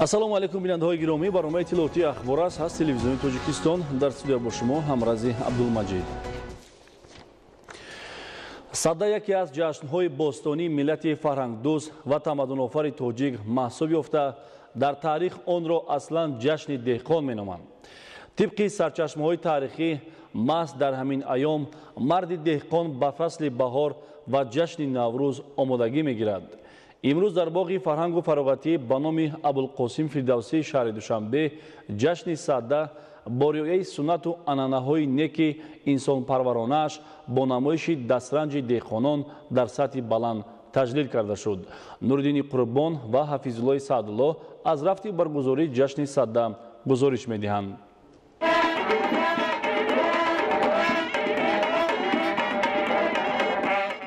Ассалому алайкум, бинандаҳои гиромӣ. Барномаи иттилоотии «Ахбор» аст аз телевизиони Тоҷикистон. Дар студия бо шумо Ҳамрази Абдулмаҷид. Сада яке аз ҷашнҳои бостонии миллати фарҳангдӯст ва тамаддунофари тоҷик маҳсуб ёфта, дар таърих онро аслан ҷашни деҳқон меноманд. Тибқи сарчашмаҳои таърихӣ, маҳз дар ҳамин айём марди деҳқон ба фасли баҳор ва ҷашни Наврӯз омодагӣ мегирад. Имрӯз дар боғи фарҳангу фароғатӣ ба номи Абулқосим Фирдавсии шаҳри Душанбе ҷашни Сада бо риояи суннату анъанаҳои неки инсонпарваронааш бо намоиши дастранҷи деҳқонон дар сатҳи баланд таҷлил карда шуд. Нуриддини Қурбон ва Ҳафизуллои Саъдулло аз рафти баргузории ҷашни Сада гузориш медиҳанд.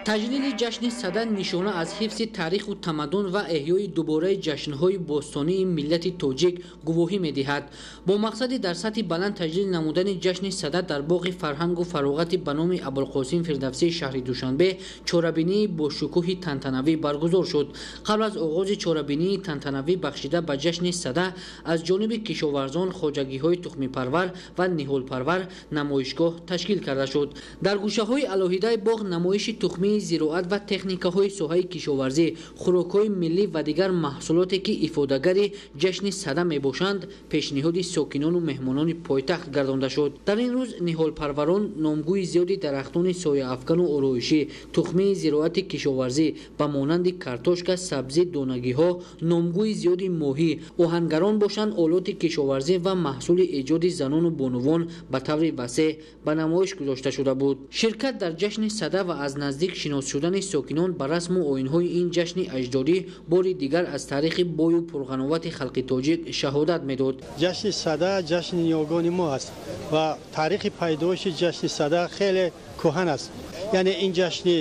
Таҷлили ҷашни Сада нишона аз ҳифзи таъриху тамаддун ва эҳёи дубораи ҷашнҳои бостонии миллати тоҷик гувоҳӣ медиҳад. Бо мақсади дар сатҳи баланд таҷлил намудани ҷашни Сада дар боғи фарҳангу фароғати ба номи Абулқосим Фирдавсии шаҳри Душанбе чорабинии бошукӯҳи тантанавӣ баргузор шуд. Қабл аз оғози чорабинии тантанавӣ бахшида ба ҷашни Сада аз ҷониби кишоварзон, хоҷагиҳои тухмипарвар ва ниҳолпарвар намоишгоҳ ташкил карда шуд. Дар гӯшаҳои алоҳидаи боғ намоиши тухмии зироат ва техникаҳои соҳаи кишоварзӣ, хӯрокҳои миллӣ ва дигар маҳсулоте, ки ифодагари ҷашни Сада мебошанд, пешниҳоди сокинону меҳмонони пойтахт гардонда шуд. Дар ин рӯз ниҳолпарварон номгӯи зиёди дарахтони сояафкану ороишӣ, тухмии зироати кишоварзӣ ба монанди картошка, сабзӣ, донагиҳо, номгӯи зиёди моҳӣ, оҳангарон бошанд олоти кишоварзӣ ва маҳсули эҷоди занону бонувон ба таври васеъ ба намоиш гузошта шуда буд. Ширкат дар ҷашни Сада ва аз наздик шинос шудани сокинон ба расму оинҳои ин ҷашни аҷдодӣ бори дигар аз таърихи бою пурғановати халқи тоҷик шаҳодат медод. Ҷашни Сада ҷашни ниёгони мо аст ва таърихи пайдоиши ҷашни Сада хеле кӯҳан аст. Яъне ин ҷашни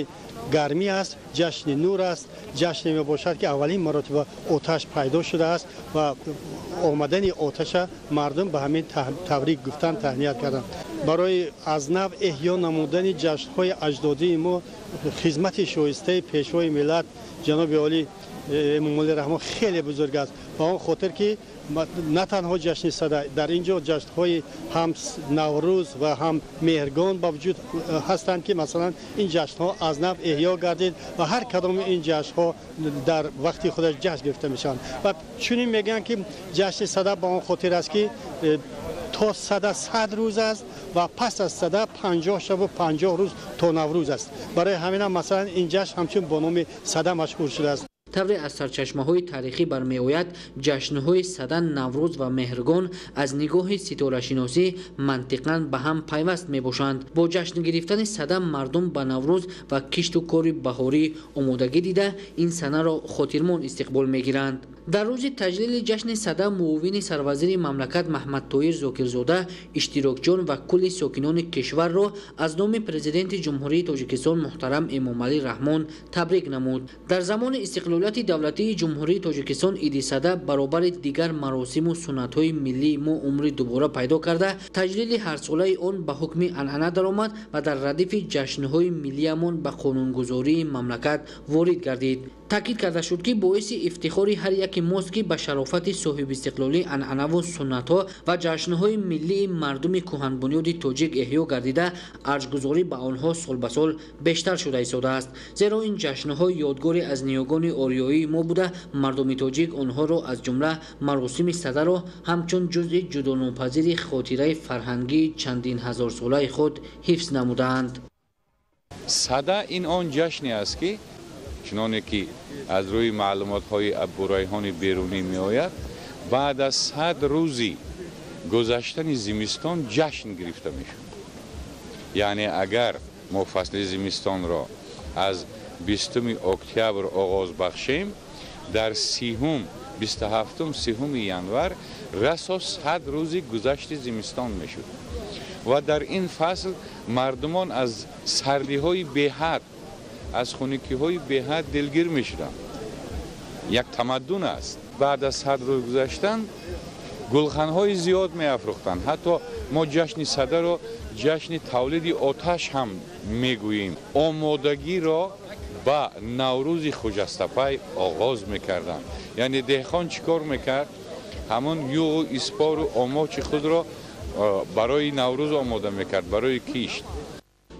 гармӣ аст, ҷашни нур аст, ҷашне мебошад, ки аввалин маротиба оташ пайдо шудааст ва омадани оташа мардум ба ҳамин табрик гуфтан, таҳният карданд. Барои аз нав эҳё намудани ҷашнҳои аҷдодии мо хизмати шоистаи пешвои миллат ҷаноби олӣ Эмомалӣ Раҳмон хеле бузург аст. Ба он хотир, ки на танҳо ҷашни Сада, дар ин ҷо ҷашнҳои ҳам Наврӯз ва ҳам Меҳргон ба вуҷуд ҳастанд, ки масалан ин ҷашнҳо аз нав эҳё гардид ва ҳар кадоми ин ҷашнҳо дар вақти худаш ҷашн гирифта мешаванд. Ва чунин мегӯянд, ки ҷашни Сада ба он хотир аст, ки то Сада 100 рӯз аст ва пас аз Сада 50 шабу 50 рӯз то Наврӯз аст. Барои ҳаминам масалан ин ҷашн ҳамчун бо номи Сада машҳур шудааст. Тавре аз сарчашмаҳои таърихӣ бармеояд, ҷашнҳои Сада, Наврӯз ва Меҳргон аз нигоҳи ситорашиносӣ мантиқан ба ҳам пайваст мебошанд. Бо ҷашн гирифтани Сада мардум ба Наврӯз ва кишту кори баҳорӣ омодагӣ дида, ин санаро хотирмон истиқбол мегиранд. Дар рӯзи таҷлили ҷашни Сада муовини сарвазири мамлакат Маҳмадтоир Зокирзода иштирокчиён ва кулли сокинони кишварро аз номи Президенти Ҷумҳурии Тоҷикистон муҳтарам Эмомалӣ Раҳмон табрик намуд. Дар замони истиқлолияти давлатии Ҷумҳурии Тоҷикистон иди Сада баробари дигар маросиму суннатҳои миллии мо умри дубора пайдо карда, таҷлили ҳарсолаи он ба ҳукми анъана даромад ва дар радифи ҷашнҳои миллиямон ба қонунгузории мамлакат ворид гардид. Таъкид карда шуд, ки боиси ифтихори ҳар яке мост, ки ба шарофати соҳибистиқлолӣ анъанаву суннатҳо ва ҷашнҳои миллии мардуми кӯҳанбунёди тоҷик эҳё гардида, арҷгузорӣ ба онҳо сол ба сол бештар шуда истодааст. Зеро ин ҷашнҳо ёдгоре аз ниёгони ориёии мо буда, мардуми тоҷик онҳоро, аз ҷумла маросими Садаро, ҳамчун ҷузъи ҷудонопазири хотираи фарҳангии чандин ҳазорсолаи худ ҳифз намудаанд. Сада ин он ҷашне аст, ки чуноне ки аз рӯи маълумотҳои Абурайҳони Берунӣ меояд, баъд аз 100 рӯзи гузаштани зимистон ҷашн гирифта мешуд. Яъне агар мо фасли зимистонро аз 20 октябр оғоз бахшем, дар 30-ум, 27-ум, 30-уми январ расо 100 рӯзи гузашти зимистон мешуд. Ва дар ин фасл мардумон аз сардиҳои беҳад, аз хунукиҳои беҳад дилгир мешуданд. Як тамаддун аст. Баъд аз 100 рӯз гузаштан гулханҳои зиёд меафрӯхтанд. Ҳатто мо ҷашни Садаро ҷашни тавлиди оташ ҳам мегӯем. Омодагиро ба Наврӯзи хуҷастапай оғоз мекарданд. Яъне деҳқон чӣ кор мекард? Ҳамон юғу испору омочи худро барои Наврӯз омода мекард, барои кишт.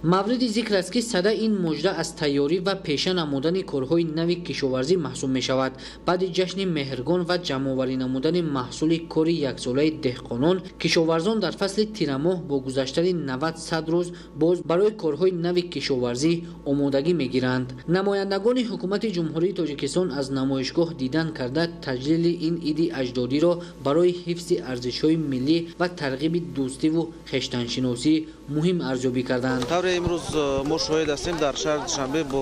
Мавриди зикр аст, ки Сада ин мужда аз тайёрӣ ва пеша намудани корҳои нави кишоварзӣ маҳсуб мешавад. Баъди ҷашни Меҳргон ва ҷамъоварӣ намудани маҳсули кори яксолаи деҳқонон, кишоварзон дар фасли тирамоҳ бо гузаштани 90-100 рӯз боз барои корҳои нави кишоварзӣ омодагӣ мегиранд. Намояндагони ҳукумати Ҷумҳурии Тоҷикистон аз намоишгоҳ дидан карда, таҷлили ин иди аҷдодиро барои ҳифзи арзишҳои миллӣ ва тарғиби дӯстиву хештаншиносӣ муҳим арзёбӣ карданд. Имрӯз мо шоҳид ҳастем дар шаҳри Душанбе бо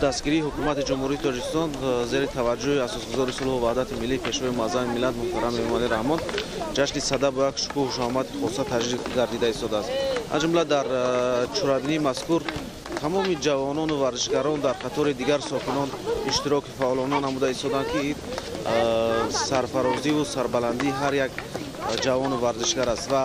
дастгирии ҳукумати Ҷумҳурии Тоҷикистон зери таваҷҷӯҳи асосгузори сулҳу ваҳдати миллӣ, Пешвои муаззами миллат муҳтарам Эмомалӣ Раҳмон ҷашни Сада бо як шукӯҳу шаҳомати хоса таҷлил гардида истодааст. Аз ҷумла дар чорабинии мазкур тамоми ҷавонону варзишгарон дар қатори дигар сокинон иштироки фаъолона намуда истоданд, ки сарфарозиву сарбаландии ҳар як ҷавону варзишгар аст ва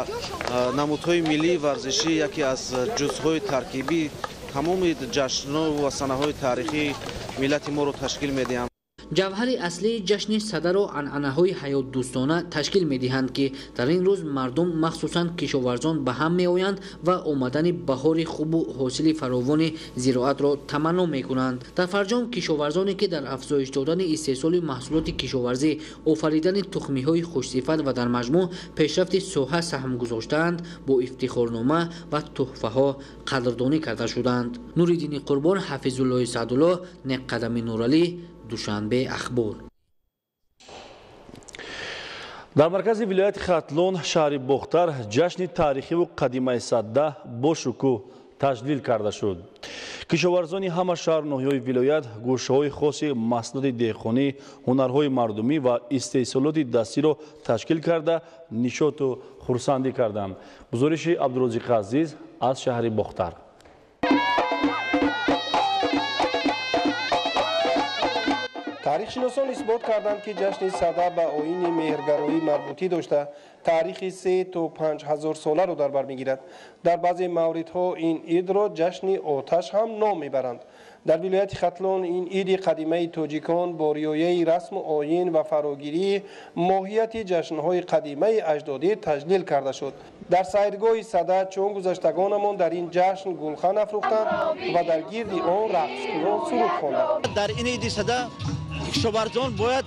намудҳои миллии варзишӣ яке аз ҷузъҳои таркибии тамоми ҷашнҳо ва санаҳои таърихии миллати моро ташкил медиҳанд. Ҷавҳари аслии ҷашни Садаро анъанаҳои ҳаётдӯстона ташкил медиҳанд, ки дар ин рӯз мардум, махсусан кишоварзон, ба ҳам меоянд ва омадани баҳори хубу ҳосили фаровони зироатро таманно мекунанд. Дар фарҷом кишоварзоне, ки дар афзоиш додани истеҳсоли маҳсулоти кишоварзӣ, офаридани тухмиҳои хушсифат ва дар маҷмӯъ пешрафти соҳа саҳм гузоштаанд, бо ифтихорнома ва тӯҳфаҳо қадрдонӣ карда шуданд. Нуриддини Қурбон, Ҳафизуллоҳи Саъдуллоҳ, Неққадами Нуралӣ, Душанбе, Ахбор. Дар маркази вилояти Хатлон, шаҳри Бохтар, ҷашни таърихиву қадимаи Сада бо шукӯҳ таҷлил карда шуд. Кишоварзони ҳама шаҳру ноҳияҳои вилоят гӯшаҳои хоси маҳсулоти деҳқонӣ, ҳунарҳои мардумӣ ва истеҳсолоти дастиро ташкил карда, нишоту хурсандӣ карданд. Гузориши Абдурозиқи Азиз аз шаҳри Бохтар. Таърихшиносон исбот карданд, ки ҷашни Сада ба оини меҳргароӣ марбутӣ дошта, таърихи 3 то 5 ҳазор соларо дар бар мегирад. Дар баъзе мавридҳо ин идро ҷашни оташ ҳам ном мебаранд. Дар вилояти Хатлон ин иди қадимаи тоҷикон бо риояи расму оин ва фарогирии моҳияти ҷашнҳои қадимаи аҷдодӣ таҷлил карда шуд. Дар сайргоҳи Сада чун гузаштагонамон дар ин ҷашн гулхан афрӯхтанд ва дар гирди он рақскунон суруд хонданд. Дар ин иди Сада кишоварзон бояд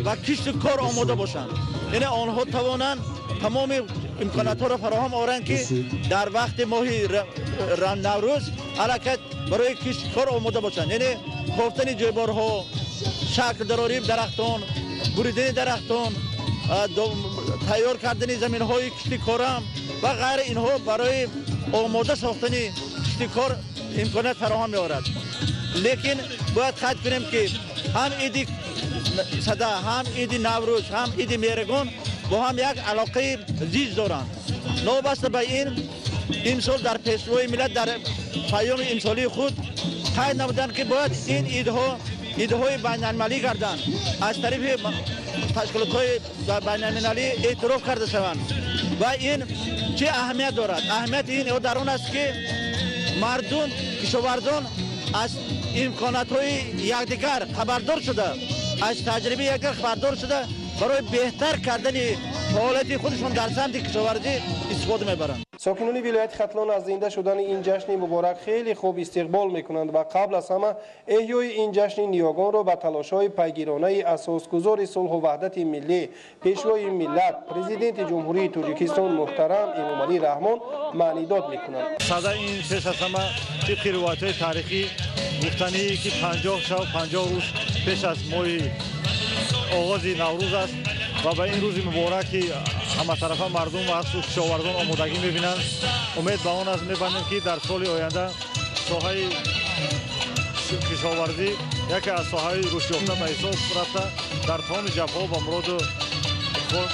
ба кишту кор омода бошанд, яъне онҳо тавонанд тамоми имкониятҳоро фароҳам оранд, ки дар вақти моҳи Наврӯз ҳаракат барои кишту кор омода бошанд, яъне кофтани ҷойборҳо, шакл дарории дарахтон, буридани дарахтон, тайёр кардани заминҳои киштикорам ва ғайра. Инҳо барои омода сохтани киштикор имконият фароҳам меорад. Лекин бояд қайд кунем, ки ҳам иди Сада, ҳам иди Наврӯз, ҳам иди Меҳргон бо ҳам як алоқаи зич доранд. Новобаста ба ин, имсол дар Пешвои миллат дар паёми имсолии худ қайд намуданд, ки бояд ин идҳо идҳои байналмилалӣ гарданд, аз тарафи ташкилотҳои байналмилалӣ эътироф карда шаванд. Ва ин чӣ аҳамият дорад? Аҳамияти ин дар он аст, ки мардум, кишоварзон аз имкониятҳои якдигар хабардор шуда, аз таҷрибаи якдигар хабардор шуда, барои беҳтар кардани фаъолияти худашон дар самти кишоварзӣ истифода мебаранд. Сокинони вилояти Хатлон аз зинда шудани ин ҷашни муборак хеле хуб истиқбол мекунанд ва қабл аз ҳама эҳёи ин ҷашни ниёгонро ба талошҳои пайгиронаи асосгузори сулҳу ваҳдати миллӣ, Пешвои миллат, Президенти Ҷумҳурии Тоҷикистон муҳтарам Эмомалӣ Раҳмон маънидод мекунанд. Сада ин пеш аз ҳама тибқи ривоятҳои таърихӣ гуфтание, ки 50 шаб 50 рӯз пеш аз моҳи оғози Наврӯз аст ва ба ин рӯзи муборак, ки ҳаматарафа мардум ва хусус кишоварзон омодагӣ мебинанд, умед ба он аст мебандем, ки дар соли оянда соҳаи кишоварзӣ яке аз соҳаҳои рушдёфта ба ҳисоб рафта, дар тамоми ҷабҳаҳо ба муроду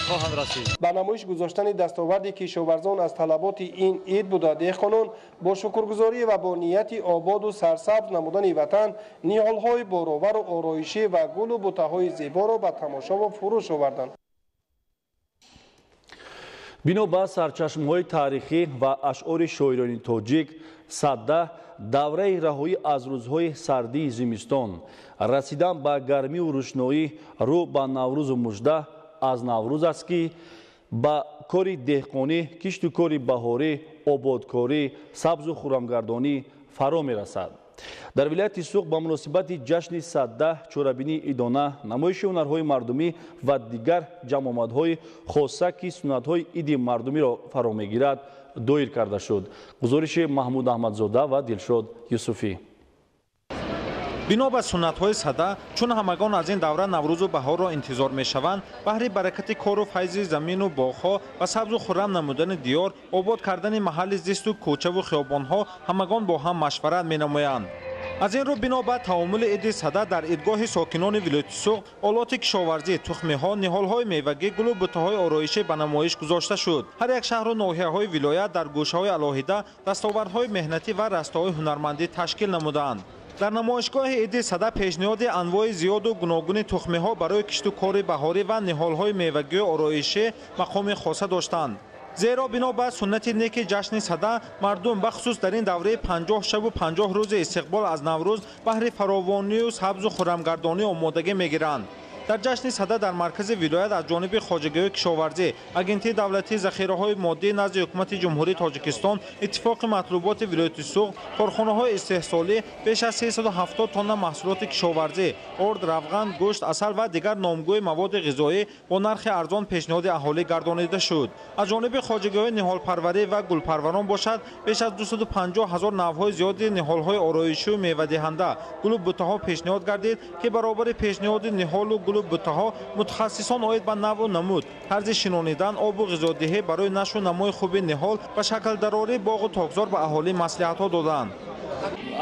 хоҳанд расид. Ба намоиш гузоштани дастоварди кишоварзон аз талаботи ин ид буда, деҳқонон бо шукргузорӣ ва бо нияти ободу сарсабз намудани ватан ниҳолҳои боровару ороишӣ ва гулу бутаҳои зеборо ба тамошову фурӯш оварданд. Бино ба сарчашмаҳои таърихӣ ва ашъори шоирони тоҷик, Сада давраи раҳоӣ аз рӯзҳои сардии зимистон, расидан ба гармиву рӯшноӣ, рӯ ба наврӯзу мужда аз Наврӯз аст, ки ба кори деҳқонӣ, кишту кори баҳорӣ, ободкорӣ, сабзу хуррамгардонӣ фаро мерасад. Дар вилояти Суғд ба муносибати ҷашни Сада чорабинии идона, намоиши ҳунарҳои мардумӣ ва дигар ҷамъомадҳои хоса, ки суннатҳои иди мардумиро фаро мегирад, доир карда шуд. Гузориши Маҳмуд Аҳмадзода ва Дилшод Юсуфӣ. Бино ба суннатҳои Сада, чун ҳамагон аз ин давра Наврӯзу баҳорро интизор мешаванд, баҳри баракати кору файзи замину боғҳо ва сабзу хуррам намудани диёр, обод кардани маҳалли зисту кӯчаву хиёбонҳо ҳамагон бо ҳам машварат менамоянд. Аз ин рӯ бино ба таомули иди Сада дар идгоҳи сокинони вилояти Суғд олоти кишоварзӣ, тухмиҳо, ниҳолҳои мевагӣ, гулу бутаҳои ороишӣ ба намоиш гузошта шуд. Ҳар як шаҳру ноҳияҳои вилоят дар гӯшаҳои алоҳида дастовардҳои меҳнатӣ ва растаҳои ҳунармандӣ ташкил намуданд. Дар намоишгоҳи иди Сада пешниҳоди анвои зиёду гуногуни тухмиҳо барои кишту кори баҳорӣ ва ниҳолҳои мевагию ороишӣ мақоми хоса доштанд. Зеро бино ба суннати неки ҷашни Сада мардум бахусус дар ин давраи 50 шабу 50 рӯзи истиқбол аз Наврӯз баҳри фаровонию сабзу хуррамгардонӣ омодагӣ мегиранд. Дар ҷашни Сада дар маркази вилоят аз ҷониби хоҷагиҳои кишоварзӣ, Агентии давлатии захираҳои моддӣ назди Ҳукумати Ҷумҳурии Тоҷикистон, Иттифоқи матлуботи вилояти Суғд, корхонаҳои истеҳсолӣ беш аз 370 тонна маҳсулоти кишоварзӣ, орд, равған, гӯшт, асал ва дигар номгӯи маводи ғизоӣ бо нархи арзон пешниҳоди аҳолӣ гардонида шуд. Аз ҷониби хоҷагиҳои ниҳолпарварӣ ва гулпарварон бошад, беш аз 250 ҳазор навъҳои зиёди ниҳолҳои ороишию мевадиҳанда, гулу бутаҳо пешниҳод гардид, ки баробари пешниҳоди ниҳолу гулу бутаҳо мутахассисон оид ба навъу намуд, тарзи шинонидан, обу ғизодиҳӣ барои нашу намои хуби ниҳол ва шаклдарории боғу токзор ба аҳолӣ маслиҳатҳо доданд.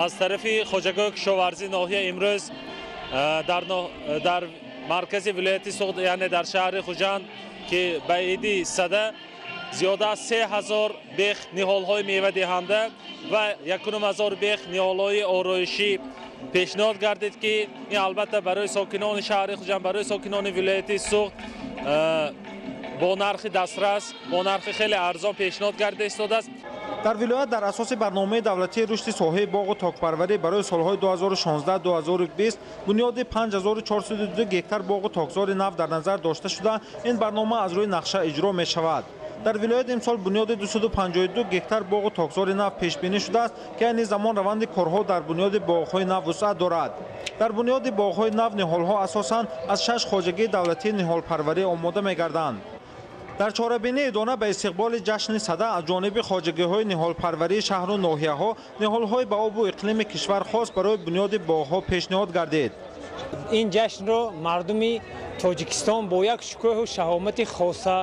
Аз тарафи хоҷагиҳои кишоварзии ноҳия имрӯз дар маркази вилояти Суғд, яъне дар шаҳри Хуҷанд, ки ба иди Сада зиёда аз 3000 бех ниҳолҳои мевадиҳанда ва 1500 бех ниҳолҳои ороишӣ пешниҳод гардид, ки ин албатта барои сокинони шаҳри Хуҷанд, барои сокинони вилояти Суғд бо нархи дастрас, бо нархи хеле арзон пешниҳод гарда истодааст. Дар вилоят дар асоси барномаи давлатии рушди соҳаи боғу токпарварӣ барои солҳои 2016-2020 бунёди 5402 гектар боғу токзори нав дар назар дошта шуда, ин барнома аз рӯи нақша иҷро мешавад. Дар вилоят имсол бунёди 252 гектар боғу токзори нав пешбинӣ шудааст, ки айни замон раванди корҳо дар бунёди боғҳои нав вусъат дорад. Дар бунёди боғҳои нав ниҳолҳо асосан аз 6 хоҷагии давлатии ниҳолпарварӣ омода мегарданд. Дар чорабинии идона ба истиқболи ҷашни Сада аз ҷониби хоҷагиҳои ниҳолпарварии шаҳру ноҳияҳо ниҳолҳои ба обу иқлими кишвар хос барои бунёди боғҳо пешниҳод гардид. Ин ҷашнро мардуми Тоҷикистон бо як шукӯҳу шаҳомати хоса,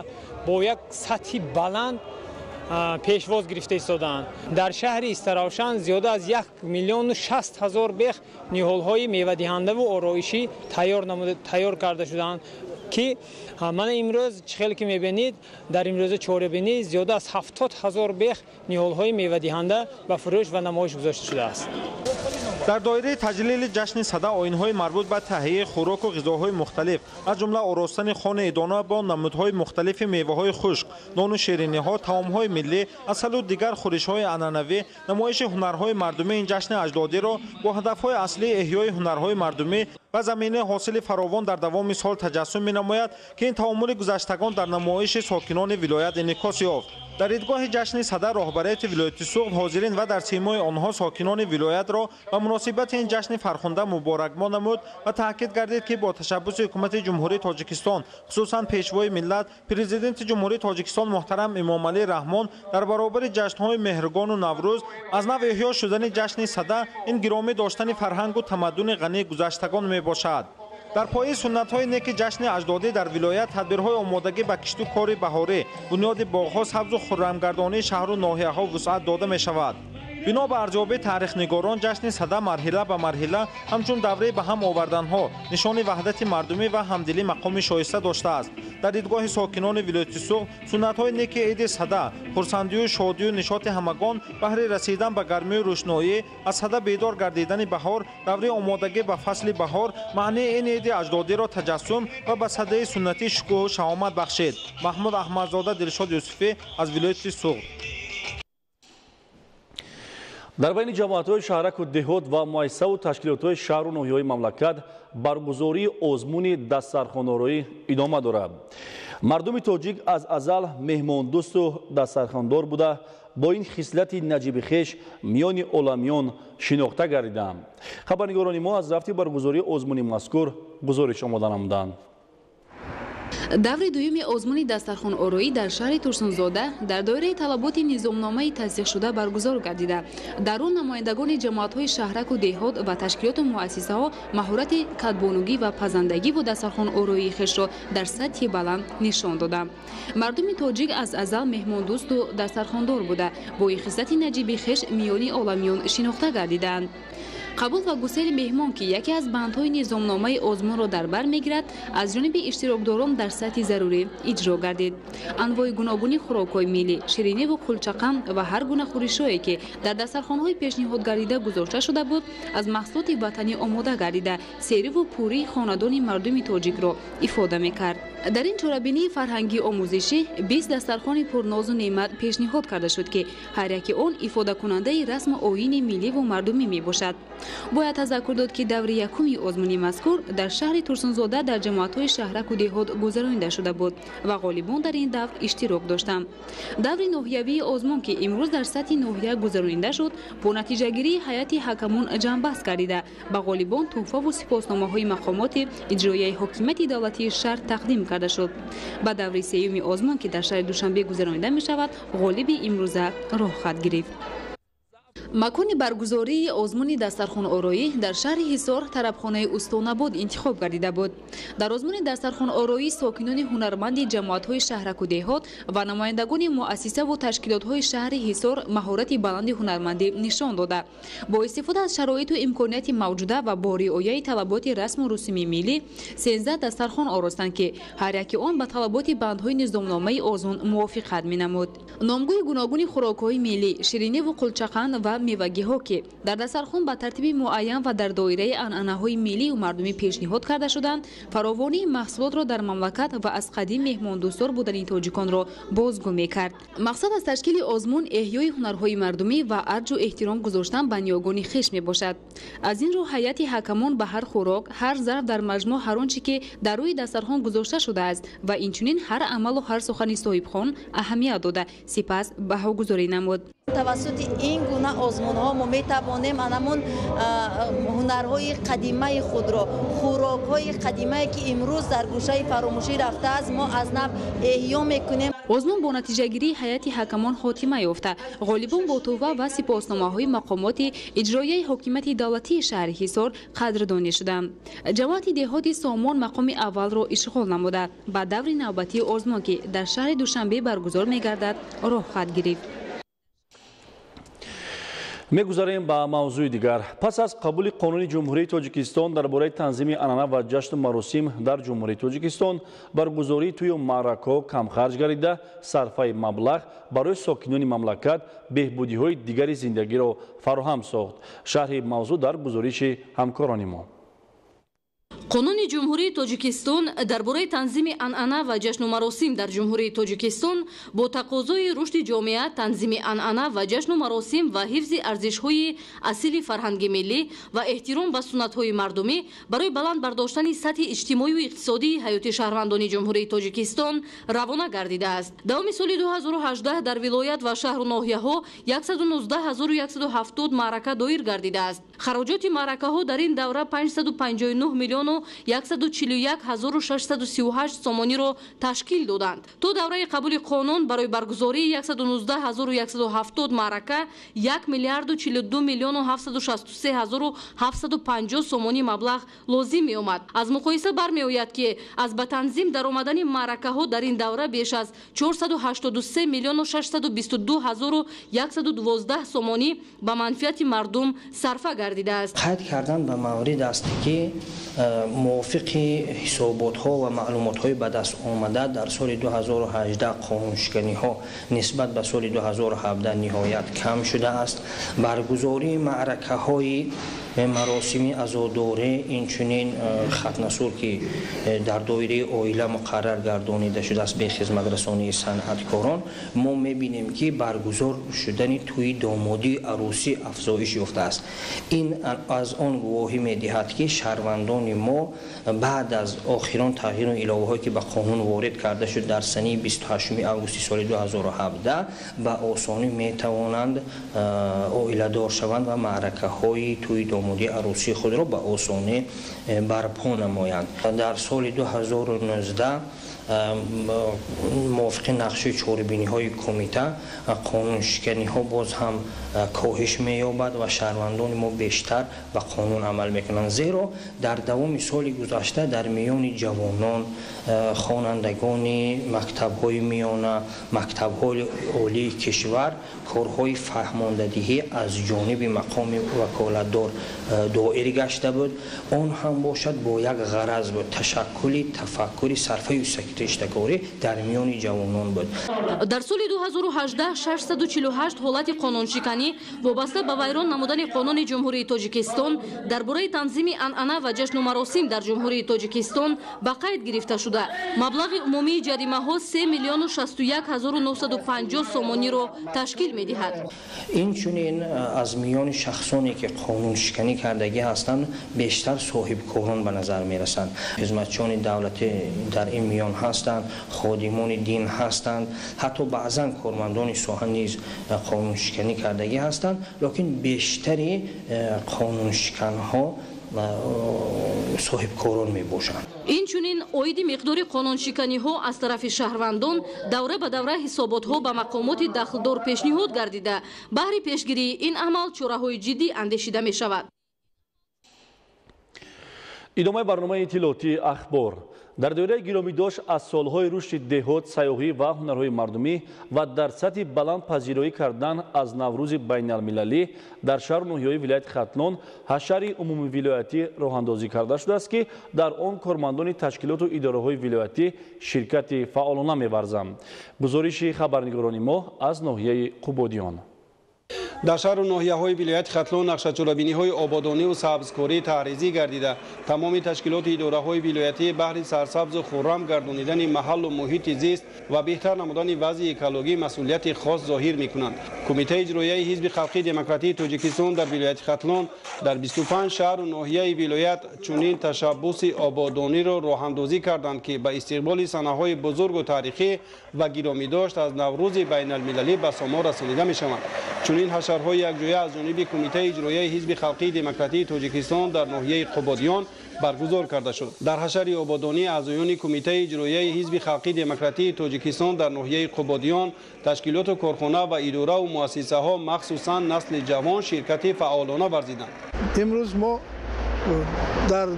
бо як сатҳи баланд пешвоз гирифта истодаанд. Дар шаҳри Истаравшан зиёда аз 1 600 000 бех ниҳолҳои мевадиҳандаву ороишӣ тайёр карда шудаанд, ки мана имрӯз чӣ хеле ки мебинед, дар имрӯза чорабинӣ зиёда аз 70 000 бех ниҳолҳои мевадиҳанда ба фурӯш ва намоиш гузошта шудааст. Дар доираи таҷлили ҷашни Сада оинҳои марбут ба таҳияи хӯроку ғизоҳои мухталиф, аз ҷумла оростани хони идона бо намудҳои мухталифи меваҳои хушк, нону шириниҳо, таомҳои миллӣ, асалу дигар хӯришҳои анъанавӣ, намоиши ҳунарҳои мардумӣ ин ҷашни аҷдодиро бо ҳадафҳои аслии эҳёи ҳунарҳои мардумӣ ва заминаи ҳосили фаровон дар давоми сол таҷассум менамояд, ки ин таомули гузаштагон дар намоиши сокинони вилоят инъикос ёфт. Дар идгоҳи ҷашни Сада роҳбарияти вилояти Суғд ҳозирин ва дар симои онҳо сокинони вилоятро ба муносибати ин ҷашни фархунда муборакбод намуд ва таъкид гардид, ки бо ташаббуси Ҳукумати Ҷумҳурии Тоҷикистон, хусусан Пешвои миллат, Президенти Ҷумҳурии Тоҷикистон муҳтарам Эмомалӣ Раҳмон дар баробари ҷашнҳои Меҳргону Наврӯз аз нав эҳё шудани ҷашни Сада ин гиромӣ доштани фарҳангу тамаддуни ғании гузаштагон мебошад. Дар пои суннатҳои неки ҷашни аҷдодӣ дар вилоят тадбирҳои омодагӣ ба кишту кори баҳорӣ, бунёди боғҳо, сабзу хуррамгардонии шаҳру ноҳияҳо вусъат дода мешавад. Бино ба арзёбии таърихнигорон, ҷашни Сада марҳила ба марҳила ҳамчун давраи ба ҳам оварданҳо, нишони ваҳдати мардумӣ ва ҳамдилӣ мақоми шоиста доштааст. Дар дидгоҳи сокинони вилояти Суғд суннатҳои неки иди Сада, хурсандию шодию нишоти ҳамагон баҳри расидан ба гармию рӯшноӣ, аз Сада бедор гардидани баҳор, давраи омодагӣ ба фасли баҳор маънии ин иди аҷдодиро таҷассум ва ба садаи суннатӣ шукӯҳу шаҳомат бахшид. Маҳмуд Аҳмадзода, Дилшод Юсуфӣ аз вилояти Суғд. Дар байни ҷамоатҳои шаҳраку деҳот ва муассисаву ташкилотҳои шаҳру ноҳияҳои мамлакат баргузории озмуни дастархонороӣ идома дорад. Мардуми тоҷик аз азал меҳмондӯсту дастархондор буда, бо ин хислати наҷиби хеш миёни оламиён шинохта гардидаанд. Хабарнигорони мо аз рафти баргузории озмуни мазкур гузориш омода намуданд. Даври дуюми озмуни дастархонороӣ дар шаҳри Турсунзода дар доираи талаботи низомномаи тасдиқшуда баргузор гардида, дар он намояндагони ҷамоатҳои шаҳраку деҳот ва ташкилоту муассисаҳо маҳорати кадбонугӣ ва пазандагиву дастархонороии хешро дар сатҳи баланд нишон доданд. Мардуми тоҷик аз азал меҳмондӯсту дастархондор буда, бо ин хислати наҷиби хеш миёни оламиён шинохта гардидаанд. Қабул ва гусели меҳмон, ки яке аз бандҳои низомномаи озмунро дар бар мегирад, аз ҷониби иштирокдорон дар сатҳи зарурӣ иҷро гардид. Анвои гуногуни хӯрокҳои миллӣ, шириниву кулчақам ва ҳар гуна хӯришҳое, ки дар дастархонҳои пешниҳодгардида гузошта шуда буд, аз маҳсулоти ватанӣ омода гардида, сериву пурии хонадони мардуми тоҷикро ифода мекард. Дар ин чорабинии фарҳангии омӯзишӣ 20 дастархони пурнозу неъмат пешниҳод карда шуд, ки ҳар яке он ифодакунандаи расму оини милливу мардумӣ мебошад. Бояд тазаккур дод, ки даври якуми озмуни мазкур дар шаҳри Турсунзода дар ҷамоатҳои шаҳраку деҳот гузаронида шуда буд ва ғолибон дар ин давр иштирок доштанд. Даври ноҳиявии озмун, ки имрӯз дар сатҳи ноҳия гузаронида шуд, бо натиҷагирии ҳайати ҳакамон ҷамъбаст гардида, ба ғолибон тӯҳфаву сипосномаҳои мақомоти иҷроияи ҳокимияти давлатии шаҳр тақдим карда шуд. Ба даври сеюми озмун, ки дар шаҳри Душанбе гузаронида мешавад, ғолиби имрӯза роҳ хат гирифт. Макони баргузории озмуни дастархонороӣ дар шаҳри Ҳисор тарабхонаи Устонабод интихоб гардида буд. Дар озмуни дастархонороӣ сокинони ҳунарманди ҷамоатҳои шаҳраку деҳот ва намояндагони муассисаву ташкилотҳои шаҳри Ҳисор маҳорати баланди ҳунармандӣ нишон дода, бо истифода аз шароиту имконияти мавҷуда ва бо риояи талаботи расму русуми миллӣ 13 дастархон оростанд, ки ҳар яки он ба талаботи бандҳои низомномаи озмун мувофиқат менамуд. Номгӯи гуногуни хӯрокҳои миллӣ, шириниву қулчақанд ва мевагиҳо, ки дар дастархон ба тартиби муайян ва дар доираи анъанаҳои миллию мардумӣ пешниҳод карда шуданд, фаровонии маҳсулотро дар мамлакат ва аз қадим меҳмондӯстдор будани тоҷиконро бозгӯ мекард. Мақсад аз ташкили озмун эҳёи ҳунарҳои мардумӣ ва арҷу эҳтиром гузоштан ба ниёгони хеш мебошад. Аз ин рӯ ҳайати ҳакамон ба ҳар хӯрок, ҳар зарф, дар маҷмӯъ ҳар он чӣ ки дар рӯи дастархон гузошта шудааст ва инчунин ҳар амалу ҳар сухани соҳибхон аҳамият дода, сипас баҳогузорӣ намуд. Тавассути ин гуна озмунҳо мо метавонем анамон ҳунарҳои қадимаи худро, хӯрокҳои қадимае, ки имрӯз дар гӯшаи фаромӯшӣ рафтааст, мо аз нав эҳё мекунем. Озмун бо натиҷагирии ҳайати ҳакамон хотима ёфта, ғолибон бо тӯҳфа ва сипосномаҳои мақомоти иҷроияи ҳокимияти давлатии шаҳри Ҳисор қадрдонӣ шуданд. Ҷамоати деҳоти Сомон мақоми аввалро ишғол намуда, ба даври навбатии озмун, ки дар шаҳри Душанбе баргузор мегардад, роҳ хат гирифт. Мегузарем ба мавзӯи дигар. Пас аз қабули қонуни Ҷумҳурии Тоҷикистон дар бораи танзими анъана ва ҷашну маросим дар Ҷумҳурии Тоҷикистон, баргузории тӯю маъракаҳо камхарҷ гардида, сарфаи маблағ барои сокинони мамлакат беҳбудиҳои дигари зиндагиро фароҳам сохт. Шарҳи мавзӯъ дар гузориши ҳамкорони мо. Қонуни Ҷумҳурии Тоҷикистон дар бораи танзими анъана ва ҷашну маросим дар Ҷумҳурии Тоҷикистон бо тақозои рушди ҷомеа, танзими анъана ва ҷашну маросим ва ҳифзи арзишҳои асили фарҳанги миллӣ ва эҳтиром ба суннатҳои мардумӣ барои баланд бардоштани сатҳи иҷтимоию иқтисодии ҳаёти шаҳрвандони Ҷумҳурии Тоҷикистон равона гардидааст. Давоми соли 2018 дар вилоят ва шаҳру ноҳияҳо 119170 маърака доир гардидааст. Хароҷоти маъракаҳо дар ин давра 559 миллиону 141 638 сомониро ташкил доданд. То давраи қабули қонун барои баргузории 119170 маърака 1 миллиарду 42 миллиону 763 ҳазору 750 сомонӣ маблағ лозим меомад. Аз муқоиса бармеояд, ки аз ба танзим даромадани маъракаҳо дар ин давра беш аз 483 миллиону 622 ҳазору 112 сомонӣ ба манфиати мардум сарфа гардидааст. Қайд кардан ба маврид аст, ки мувофиқи ҳисоботҳо ва маълумотҳои ба даст омада дар соли 2018 қонуншиканиҳо нисбат ба соли 2017 ниҳоят кам шудааст. Баргузории маъракаҳои Маросими азодорӣ, инчунин хатнасур, ки дар доираи оила муқаррар гардонида шудааст бе хизматрасонии санъаткорон, мо мебинем, ки баргузор шудани тӯи домодии арӯсӣ афзоиш ёфтааст. Ин аз он гувоҳӣ медиҳад, ки шаҳрвандони мо баъд аз охирон тағйиру иловаҳое, ки ба қонун ворид карда шуд дар санаи 28 августи соли 2017, ба осонӣ метавонанд оиладор шаванд ва маъракаҳои тӯи домодии арӯсии худро ба осонӣ барпо намоянд. Дар соли 2019 мувофиқи нақшаи чорабиниҳои кумита қонуншиканиҳо боз ҳам коҳиш меёбад ва шаҳрвандони мо бештар ба қонун амал мекунанд, зеро дар давоми соли гузашта дар миёни ҷавонон, хонандагони мактабҳои миёна, мактабҳои олии кишвар корҳои фаҳмондадиҳӣ аз ҷониби мақоми ваколатдор доир гашта буд. Он ҳам бошад бо як ғараз буд: ташаккули тафаккури сарфаю сактиштакорӣ дар миёни ҷавонон буд. Дар соли 2018 648 ҳолати қонуншиканӣ вобаста ба вайрон намудани қонуни Ҷумҳурии Тоҷикистон дар бораи танзими анъана ва ҷашну маросим дар Ҷумҳурии Тоҷикистон ба қайд гирифта шуда, маблағи умумии ҷаримаҳо 3 061 950 сомониро ташкил медиҳад. Инчунин аз миёни шахсоне, ки қонуншиканӣ кардагӣ ҳастанд, бештар соҳибкорон ба назар мерасанд. Хизматчиёни давлатӣ дар ин миён ҳастанд, ходимони дин ҳастанд, ҳатто баъзан кормандони соҳа низ қонуншиканӣ кардагӣ ҳастанд, лекин бештари қонуншиканҳо соҳибкорон мебошанд. Инчунин оиди миқдори қонуншиканиҳо аз тарафи шаҳрвандон давра ба давра ҳисоботҳо ба мақомоти дахлдор пешниҳод гардида, баҳри пешгирии ин амал чораҳои ҷиддӣ андешида мешавад. Идомаи барномаи иттилоотии ахбор. Дар доираи гиромидошт аз солҳои рушди деҳот, сайёҳӣ ва ҳунарҳои мардумӣ ва дар сатҳи баланд пазироӣ кардан аз Наврӯзи байналмилалӣ дар шаҳру ноҳияҳои вилояти Хатлон ҳашари умумивилоятӣ роҳандозӣ карда шудааст, ки дар он кормандони ташкилоту идораҳои вилоятӣ ширкати фаъолона меварзанд. Гузориши хабарнигорони мо аз ноҳияи Қубодиён. Дар шаҳру ноҳияҳои вилояти Хатлон нақшачорабиниҳои ободониву сабзкорӣ таҳризӣ гардида, тамоми ташкилоти идораҳои вилоятӣ баҳри сарсабзу хуррам гардонидани маҳаллу муҳити зист ва беҳтар намудани вазъи экологӣ масъулияти хос зоҳир мекунанд. Кумитаи иҷроияи Ҳизби халқии демократии Тоҷикистон дар вилояти Хатлон дар 25 шаҳру ноҳияи вилоят чунин ташаббуси ободониро роҳандозӣ карданд, ки ба истиқболи санаҳои бузургу таърихӣ ва гиромидошт аз Наврӯзи байналмилалӣ ба сомон расонида мешаванд. Чунин ҳашарҳои якҷоя аз ҷониби Кумитаи иҷроияи Ҳизби халқии демократии Тоҷикистон дар ноҳияи Қубодиён баргузор карда шуд. Дар ҳашари ободонӣ аъзоёни Кумитаи иҷроияи Ҳизби халқии демократии Тоҷикистон дар ноҳияи Қубодиён, ташкилоту корхона ва идораву муассисаҳо, махсусан насли ҷавон ширкати фаъолона варзиданд. Имрӯз мо дар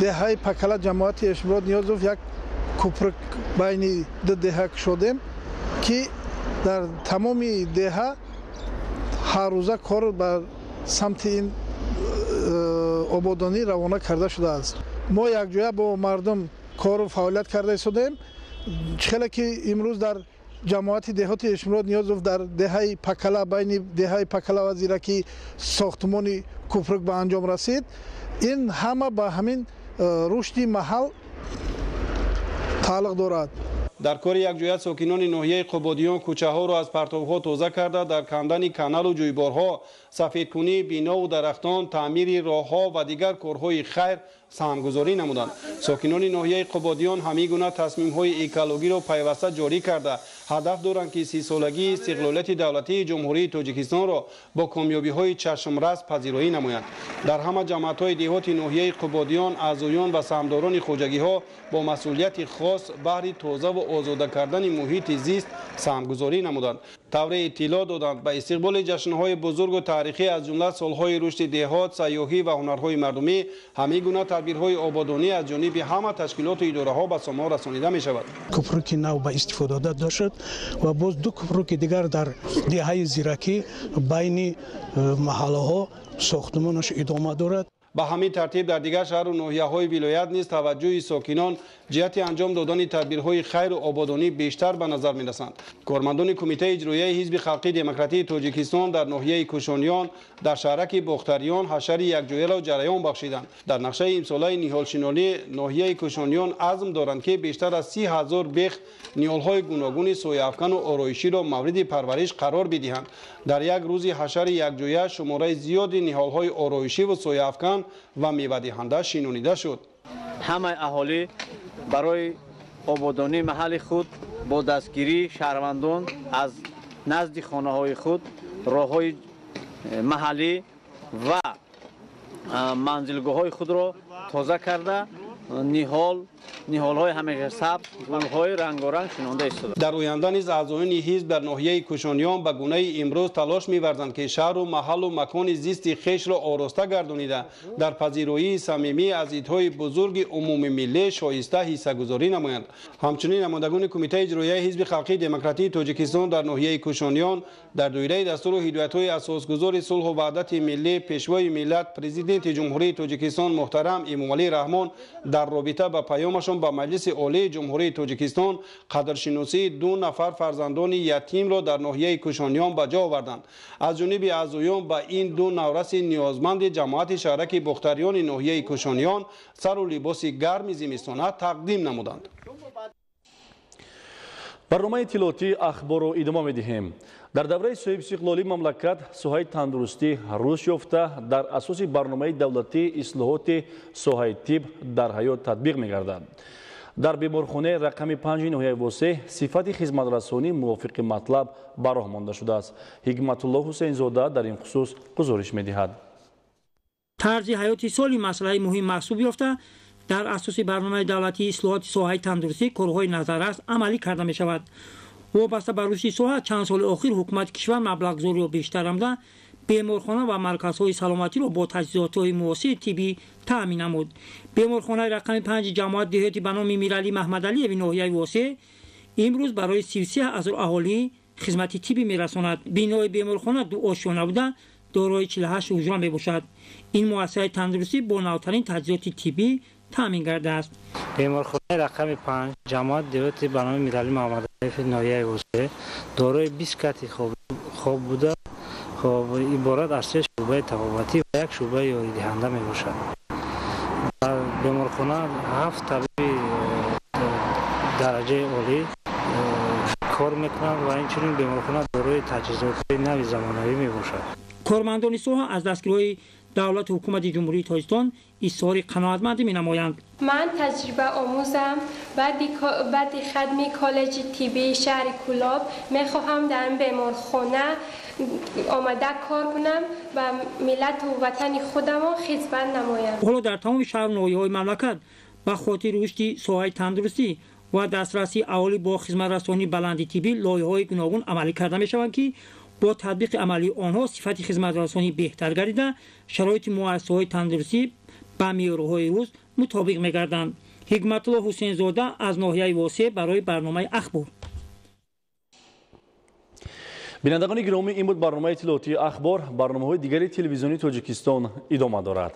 деҳаи Пакала ҷамоати Эшмурод Ниёзов як кӯприк байни ду деҳа кушодем, ки дар тамоми деҳа ҳаррӯза кор ба самти ин ободонӣ равона карда шудааст. Мо якҷоя бо мардум кору фаъолият карда истодаем. Хеле ки имрӯз дар ҷамоати деҳоти Эшмурод Ниёзов дар деҳаи Пакала, байни деҳаи Пакала ва Зиракӣ сохтмони кӯприк ба анҷом расид. Ин ҳама ба ҳамин рушди маҳал тааллуқ дорад. Дар кори якҷоя сокинони ноҳияи Қубодиён кӯчаҳоро аз партовҳо тоза карда, дар кандани каналу ҷӯйборҳо, сафедкунии бинову дарахтон, таъмири роҳҳо ва дигар корҳои хайр саҳмгузорӣ намуданд. Сокинони ноҳияи Қубодиён ҳамин гуна тасмимҳои экологиро пайваста ҷорӣ карда, ҳадаф доранд, ки 30-солагии истиқлолияти давлатии Ҷумҳурии Тоҷикистонро бо комёбиҳои чашмрас пазироӣ намоянд. Дар ҳама ҷамоатҳои деҳоти ноҳияи Қубодиён аъзоён ва саҳмдорони хоҷагиҳо бо масъулияти хос баҳри тозаву озода кардани муҳити зист саҳмгузорӣ намуданд. Тавре иттилоъ доданд, ба истиқболи ҷашнҳои бузургу таърихӣ аз ҷумла солҳои рушди деҳот, сайёҳӣ ва ҳунарҳои мардумӣ ҳамин гуна тадбирҳои ободонӣ аз ҷониби ҳама ташкилоту идораҳо ба сомон расонида мешавад. Кӯпруки нав ба истифода дода шуд ва боз ду кӯпруки дигар дар деҳаи Зиракӣ байни маҳаллаҳо сохтмонаш идома дорад. Ба ҳамин тартиб дар дигар шаҳру ноҳияҳои вилоят низ таваҷҷӯҳи сокинон ҷиҳати анҷом додани тадбирҳои хайру ободонӣ бештар ба назар мерасанд. Кормандони Кумитаи иҷроияи Ҳизби халқии демократии Тоҷикистон дар ноҳияи Кӯшониён дар шаҳраки Бохтариён ҳашари якҷояро ҷараён бахшиданд. Дар нақшаи имсолаи ниҳолшинонӣ ноҳияи Кӯшониён азм доранд, ки бештар аз 30 ҳазор бех ниҳолҳои гуногуни сояафкану ороиширо мавриди парвариш қарор бидиҳанд. Дар як рӯзи ҳашари якҷоя шумораи зиёди ниҳолҳои ороишиву сояафкан ва мевадиҳанда шинонида шуд. Ҳамаи аҳолӣ барои ободонии маҳалли худ бо дастгирии шаҳрвандон аз назди хонаҳои худ роҳҳои маҳаллӣ ва манзилгоҳҳои худро тоза карда ниҳолҳои ҳамешасабз, гулҳои рангоранг шинонда истодаанд. Дар оянда низ аъзоёни ҳизб дар ноҳияи Кӯшониён ба гунаи имрӯз талош меварзанд, ки шаҳру маҳаллу макони зисти хешро ороста гардонида, дар пазироии самимӣ аз идҳои бузурги умумимиллӣ шоиста ҳиссагузорӣ намоянд. Ҳамчунин намояндагони Кумитаи иҷроияи Ҳизби халқии демократии Тоҷикистон дар ноҳияи Кӯшониён дар доираи дастуру ҳидоятҳои асосгузори сулҳу ваҳдати миллӣ, Пешвои миллат, Президенти Ҷумҳурии Тоҷикистон муҳтарам Эмомалӣ Раҳмон дар робита ба паёмашон ба Маҷлиси Олии Ҷумҳурии Тоҷикистон қадршиносии 2 нафар фарзандони ятимро дар ноҳияи Кӯшониён ба ҷо оварданд. Аз ҷониби аъзоён ба ин 2 навраси ниёзманди ҷамоати шаҳраки Бохтариёни ноҳияи Кӯшониён сару либоси гарми зимистона тақдим намуданд. Барномаи иттилоотии ахборро идома медиҳем. Дар давраи соҳибистиқлолии мамлакат соҳаи тандурустӣ рушд ёфта, дар асоси барномаи давлатии ислоҳоти соҳаи тиб дар ҳаёт татбиқ мегардад. Дар беморхонаи рақами 5 ноҳияи Восеъ сифати хизматрасонӣ мувофиқи матлаб ба роҳ монда шудааст. Ҳикматулло Ҳусейнзода дар ин хусус гузориш медиҳад. Тарзи ҳаёти солим масъалаи муҳим маҳсуб ёфта, дар асоси барномаи давлатии ислоҳоти соҳаи тандурустӣ корҳои назаррас амалӣ карда мешавад. Вобаста ба рушди соҳа чанд соли охир ҳукумати кишвар маблағгузориро бештар намуда, беморхона ва марказҳои саломатиро бо таҷҳизотҳои муосири тиббӣ таъмин намуд. Беморхонаи рақами 5 ҷамоат деҳоти ба номи Миралӣ Маҳмадалиеви ноҳияи Восеъ имрӯз барои 33 ҳазор аҳолӣ хизмати тиббӣ мерасонад. Бинои беморхона ду ошёна буда, дорои 48 ҳуҷра мебошад. Ин муассисаи тандурустӣ бо навтарин таҷҳизоти тиббӣ таъмин гардааст. Беморхонаи рақами 5 ҷамоат деҳоти ба номи Миралӣ Маҳмадалиеви ноҳияи Восеъ дорои 20 кати хоб буда, иборат аз 3 шӯъбаи табобатӣ ва 1 шӯъбаи ёридиҳанда мебошад. Дар беморхона 7 табиби дараҷаи олӣ кор мекунанд ва инчунин беморхона дорои таҷҳизотҳои нави замонавӣ мебошад. Кормандони соҳа аз дастгириҳои давлату ҳукумати Ҷумҳурии Тоҷикистон изҳори қаноатмандӣ менамоянд. Ман таҷрибаомӯзам. Баъди хатми коллеҷи тиббии шаҳри Кӯлоб мехоҳам дар ин беморхона омада кор кунам ва миллату ватани худамон хизмат намоям. Ҳоло дар тамоми шаҳру ноҳияҳои мамлакат ба хотири рушди соҳаи тандурустӣ ва дастрасии аҳолӣ бо хизматрасонии баланди тиббӣ лоиҳаҳои гуногун амалӣ карда мешаванд, ки бо татбиқи амалии онҳо сифати хизматрасонӣ беҳтар гардида, шароити муассисаҳои тандурустӣ ба меъёрҳои рӯз мутобиқ мегарданд. Ҳикматулло Ҳусейнзода аз ноҳияи Восеъ барои барномаи Ахбор. Бинандагони гиромӣ, ин буд барномаи иттилоотии Ахбор. Барномаҳои дигари телевизиони Тоҷикистон идома дорад.